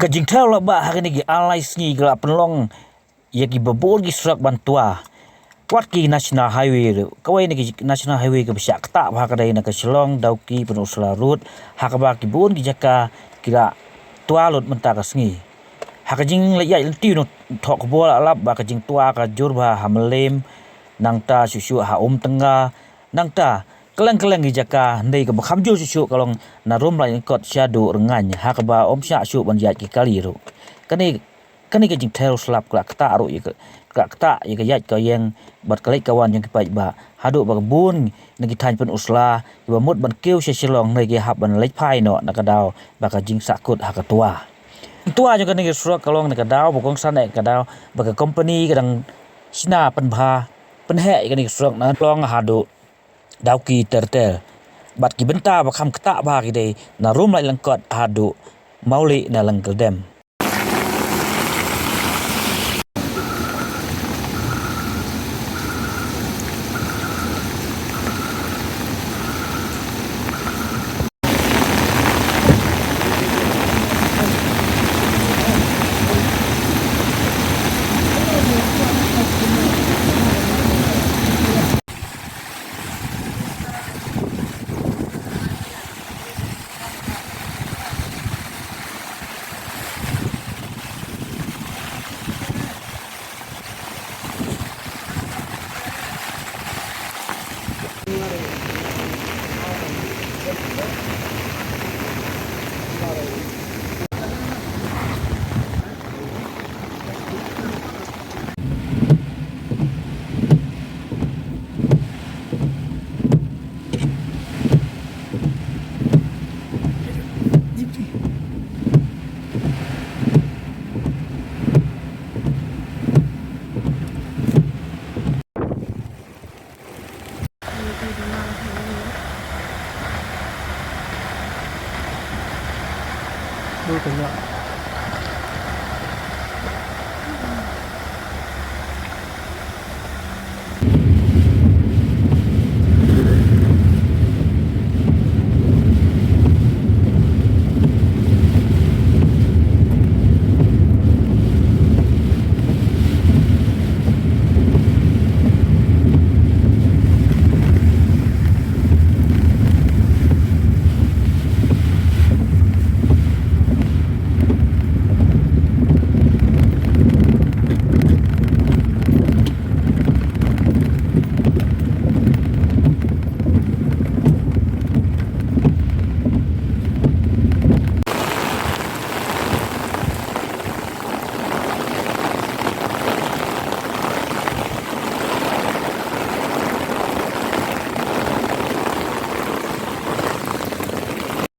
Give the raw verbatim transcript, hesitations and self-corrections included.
Ka jingthew la ba ha kine ki ar lai sngi ka la pynlong ïa ki babun ki surok ban twa. Wat ki National Highway ruh. Kawei na ki National Highway kaba shah ktah bha ka dei na ka Shillong Dawki Pynursla Road, ha kaba ki bun ki jaka ki la twa lut mynta ka sngi. Ha ka jingleit ïaid lynti nongthoh khubor la lap ba ka jingtwa ka jur bha ha Mylliem, nangta shuh shuh ha Umtynga, nangta kylleng kylleng ki jaka. Hynrei kaba kham jur shuh shuh ka long na Rumlaitlyngkot shaduh Ryngain, ha kaba ym shah shuh ban ïaid ki kali ruh. Kane kane ka jingthew slap ka la ktah ruh ïa ka, ka la ktah ïa ka ïaid ka ïeng bad ka leit ka wan jong ki paidbah haduh ba ka bun na ki thaiñ Pynursla kiba mut ban kiew sha Shillong, hynrei ki hap ban leit phai noh na ka daw ba ka jingsahkut ha ka twa. Twa jong kane ka surok ka long na ka daw ba kongsan, eh, ka daw ba ka kompani ka dang shna pynbha pynheh ïa kane ka surok na Shillong haduh Dawki ter ter. Bad ki bynta ba kham ktah bha ki dei na Rumlaitlyngkot haduh Mawlieh na Lyngkyrdem.